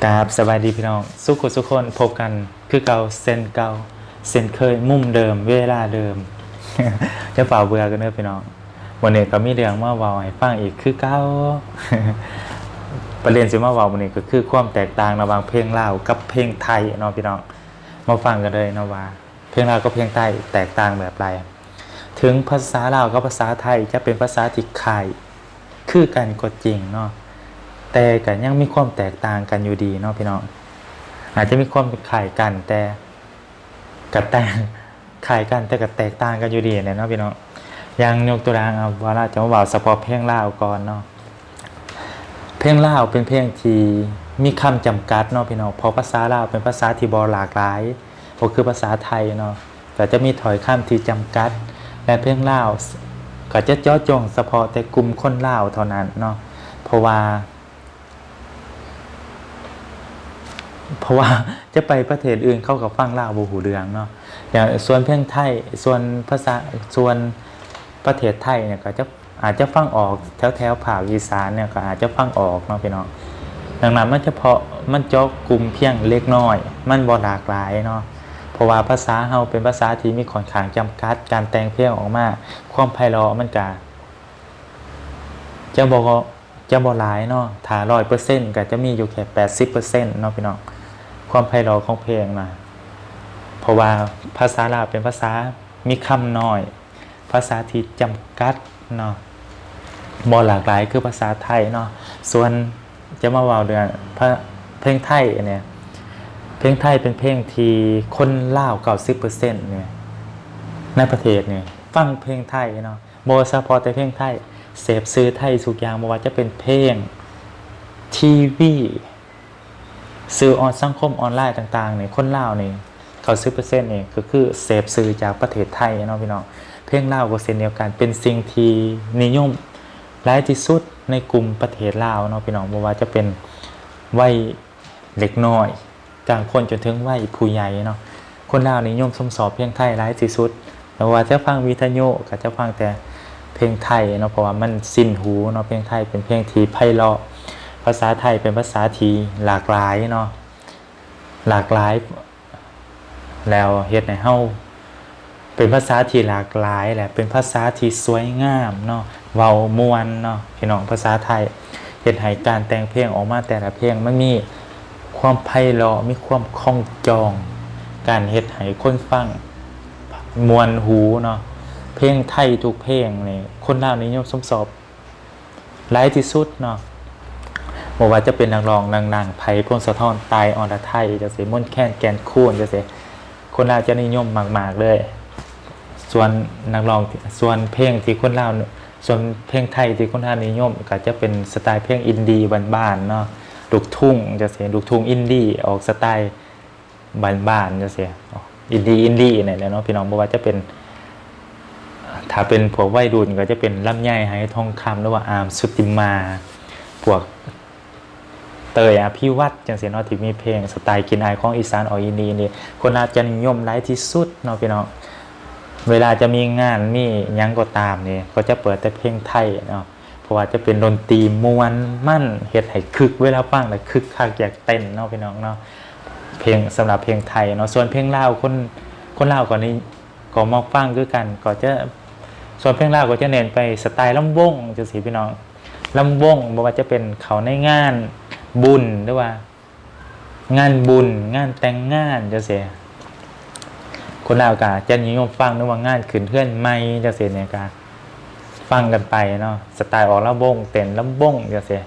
ກາບສະບາຍດີພີ່ນ້ອງ ສຸກຄົນ ພົບກັນຄືເກົ່າເຊັ່ນເກົ່າເຊັ່ນເຄີຍ ມຸມເດີມ ເວລາເດີມ. ຢ່າຟ້າວເບື່ອກັນເດີພີ່ນ້ອງ ມື້ນີ້ກໍມີເລື່ອງມາເວົ້າໃຫ້ຟັງອີກຄືເກົ່າ. ປະເດັນຊິມາເວົ້າມື້ນີ້ກໍຄືຄວາມແຕກຕ່າງລະຫວ່າງເພງລາວກັບເພງໄທເນາະພີ່ນ້ອງ. ມາຟັງກັນເລີຍເນາະວ່າ ເພງລາວກັບເພງໄທແຕກຕ່າງແບບໃດ? ເຖິງພາສາລາວກັບພາສາໄທຈະເປັນພາສາທີ່ຄ້າຍຄືກັນກໍຈິງເນາະ ແຕ່ກໍຍັງມີຄວາມແຕກຕ່າງກັນຢູ່ດີເນາະພີ່ນ້ອງ. ອາດຈະມີຄວາມຄ້າຍກັນ ແຕ່ກໍແຕກ ຄ້າຍກັນ ແຕ່ກໍແຕກຕ່າງກັນຢູ່ດີແຫຼະເນາະພີ່ນ້ອງ. ຢ່າງຍົກຕົວຢ່າງ ເອົາ ວ່າລະ ຈະມາເວົ້າສະເພາະເພງລາວກ່ອນເນາະ. ເພງລາວເປັນເພງທີ່ມີຄຳຈຳກັດເນາະພີ່ນ້ອງ ເພາະພາສາລາວເປັນພາສາທີ່ບໍ່ຫຼາກຫຼາຍ ບໍ່ຄືພາສາໄທເນາະ ກໍຈະມີຖ້ອຍຄຳທີ່ຈຳກັດ ແລະ ເພງລາວກໍຈະເຈາະຈົງສະເພາະແຕ່ກຸ່ມຄົນລາວເທົ່ານັ້ນເນາະ ເພາະວ່າ ເພາະວ່າຈະໄປປະເທດອື່ນ ເຂົາກໍຟັງລາວບໍ່ຮູ້ເລື່ອງເນາະ. ແລ້ວສ່ວນເພງໄທ ສ່ວນພາສາ ສ່ວນປະເທດໄທນີ້ ກໍຈະ ອາດຈະຟັງອອກ ແຖວໆພາກອີສານນີ້ກໍອາດຈະຟັງອອກເນາະພີ່ນ້ອງ. ດັ່ງນັ້ນມັນຈະເພາະ ມັນເຈາະກຸ່ມພຽງເລັກນ້ອຍ ມັນບໍ່ຫຼາກຫຼາຍເນາະ ເພາະວ່າພາສາເຮົາເປັນພາສາທີ່ມີຂ້ອນຂ້າງຈຳກັດ ການແຕ່ງເພງອອກມາ ຄວາມໄພເລາະມັນກະຈະບໍ່ ຈະບໍ່ຫຼາຍເນາະ ຖ້າຮ້ອຍເປີເຊັນກໍຈະມີຢູ່ແຄ່ແປດສິບເປີເຊັນເນາະພີ່ນ້ອງ ຄວາມໄພເລາະຂອງເພງນະ. ເພາະວ່າພາສາລາວເປັນພາສາມີຄຳນ້ອຍ ພາສາທີ່ຈຳກັດເນາະ ບໍ່ຫຼາກຫຼາຍຄືພາສາໄທເນາະ. ສ່ວນຈະມາເວົ້າເລື່ອງພະ ເພງໄທນີ້ ເພງໄທເປັນເພງທີ່ຄົນລາວເກົ້າສິບເປີເຊັນນີ້ ໃນປະເທດນີ້ຟັງເພງໄທເນາະ ບໍ່ສະເພາະແຕ່ເພງໄທ ເສບສື່ໄທທຸກຢ່າງ ບໍ່ວ່າຈະເປັນເພງ ທີວີ ສື່ອອນ ສັງຄົມອອນລາຍຕ່າງໆນີ້ ຄົນລາວນີ້ເກົ້າສິບເປີເຊັນນີ້ກໍຄືເສບສື່ຈາກປະເທດໄທເນາະພີ່ນ້ອງ. ເພງລາວກໍເຊັ່ນດຽວກັນ ເປັນສິ່ງທີ່ນິຍົມຫຼາຍທີ່ສຸດໃນກຸ່ມປະເທດລາວເນາະພີ່ນ້ອງ ບໍ່ວ່າຈະເປັນໄວເດັກນ້ອຍ ກາງຄົນຈົນເຖິງໄວຜູ້ໃຫຍ່ເນາະ ຄົນລາວນິຍົມຊົມຊອບເພງໄທຫຼາຍທີ່ສຸດ. ບໍ່ວ່າຈະຟັງວິທະຍຸກໍຈະຟັງແຕ່ເພງໄທເນາະ ເພາະວ່າມັນຊິນຫູເນາະ. ເພງໄທເປັນເພງທີ່ໄພເລາະ ພາສາໄທເປັນພາສາທີ່ຫຼາກຫຼາຍເນາະ ຫຼາກຫຼາຍ ແລ້ວເຮັດໃຫ້ເຮົາ ເປັນພາສາທີ່ຫຼາກຫຼາຍ ແລະ ເປັນພາສາທີ່ສວຍງາມເນາະ ເວົ້າມ່ວນເນາະພີ່ນ້ອງ. ພາສາໄທເຮັດໃຫ້ການແຕ່ງເພງອອກມາແຕ່ລະເພງ ມັນມີຄວາມໄພເລາະ ມີຄວາມຄ່ອງຈອງ ການເຮັດໃຫ້ຄົນຟັງມ່ວນຫູເນາະ. ເພງໄທທຸກເພງນີ້ ຄົນລາວນິຍົມຊົມຊອບ ຫຼາຍທີ່ສຸດເນາະ ບໍ່ວ່າຈະເປັນນັກຮ້ອງດັງໆ ໄພ ພົງສະທອນ ຕ່າຍ ອລະໄທ ຈັ່ງຊີ້ ມົນແຄນ ແກ່ນຄູນ ຈັ່ງຊີ້ ຄົນລາວຈະນິຍົມມາກໆເລີຍ. ສ່ວນນັກຮ້ອງ ສ່ວນເພງທີ່ຄົນລາວ ສ່ວນເພງໄທທີ່ຄົນລາວນິຍົມກໍຈະເປັນສະໄຕເພງອິນດີບ້ານໆເນາະ ລູກທຸ່ງຈັ່ງຊີ້ ລູກທຸ່ງອິນດີ ອອກສະໄຕ ບ້ານໆຈັ່ງຊີ້ ອິນດີ ອິນດີນີ້ແຫຼະເນາະພີ່ນ້ອງ. ບໍ່ວ່າຈະເປັນ ຖ້າເປັນພວກໄວລຸ້ນກໍຈະເປັນລຳໄຍ ໄຫທອງຄຳ ຫຼືວ່າອາມ ຊຸຕິມາ ພວກເຕີຍ ອະພິວັດ ຈັ່ງຊີ້ເນາະ ທີ່ມີເພງສະໄຕກິ່ນອາຍຂອງອີສານ ອອກອິນດີ ນີ້ ຄົນອາດຈະນິຍົມຫຼາຍທີ່ສຸດເນາະພີ່ນ້ອງ. ເວລາຈະມີງານມີຫຍັງກໍຕາມນີ້ ກໍຈະເປີດແຕ່ເພງໄທເນາະ. ເພາະວ່າຈະເປັນດົນຕີມ່ວນມັນ ເຮັດໃຫ້ຄຶກ ເວລາຟັງແລ້ວຄຶກຄັກ ຢາກເຕັ້ນເນາະພີ່ນ້ອງເນາະ. ເພງ ສຳລັບເພງໄທເນາະ. ສ່ວນເພງລາວ ຄົນ ຄົນລາວກໍນິ ກໍມັກຟັງຄືກັນ ກໍຈະ ສ່ວນເພງລາວກໍຈະເນັ້ນໄປສະໄຕລຳວົງຈັ່ງຊີ້ພີ່ນ້ອງ. ລຳວົງ ບໍ່ວ່າຈະເປັນເຂົ້າໃນງານບຸນ ຫຼືວ່າ ງານບຸນ ງານແຕ່ງງານຈັ່ງຊີ້ ຄົນລາວກໍຈະນິຍົມຟັງ ຫຼືວ່າງານຂຶ້ນເຮືອນໃໝ່ຈັ່ງຊີ້ນີ້ ກໍຟັງກັນໄປເນາະ. ສະໄຕອອກລຳວົງ ເຕັ້ນລຳວົງຈັ່ງຊີ້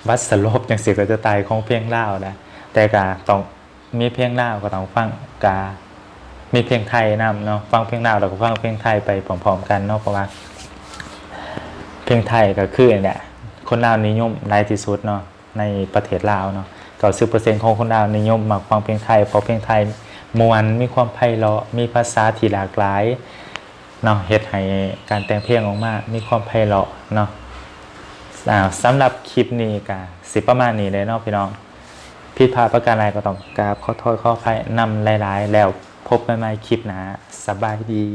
ບັດສະຫຼົບຈັ່ງຊີ້ ກໍສະໄຕຂອງເພງລາວນະ. ແຕ່ກໍຕ້ອງມີເພງລາວກໍຕ້ອງຟັງ ກໍມີເພງໄທນຳເນາະ. ຟັງເພງລາວ ແລ້ວກໍຟັງເພງໄທໄປພ້ອມໆກັນເນາະ ເພາະວ່າເພງໄທກໍຄືນີ້ແຫຼະ ຄົນລາວນິຍົມຫຼາຍທີ່ສຸດເນາະ. ໃນປະເທດລາວເນາະ ເກົ້າສິບເປີເຊັນຂອງຄົນລາວນິຍົມມັກຟັງເພງໄທ ເພາະເພງໄທມ່ວນ ມີຄວາມໄພເລາະ ມີພາສາທີ່ຫຼາກຫຼາຍເນາະ ເຮັດໃຫ້ການແຕ່ງເພງອອກມາມີຄວາມໄພເລາະເນາະ. ອາ ສຳລັບຄລິບນີ້ກະຊິປະມານນີ້ແຫຼະເນາະພີ່ນ້ອງ. ຜິດພາດປະການໃດກໍຕ້ອງກາບຂໍໂທດຂໍອະໄພນຳຫຼາຍໆ ແລ້ວພົບກັນໃໝ່ຄລິບໜ້າ. ສະບາຍດີ.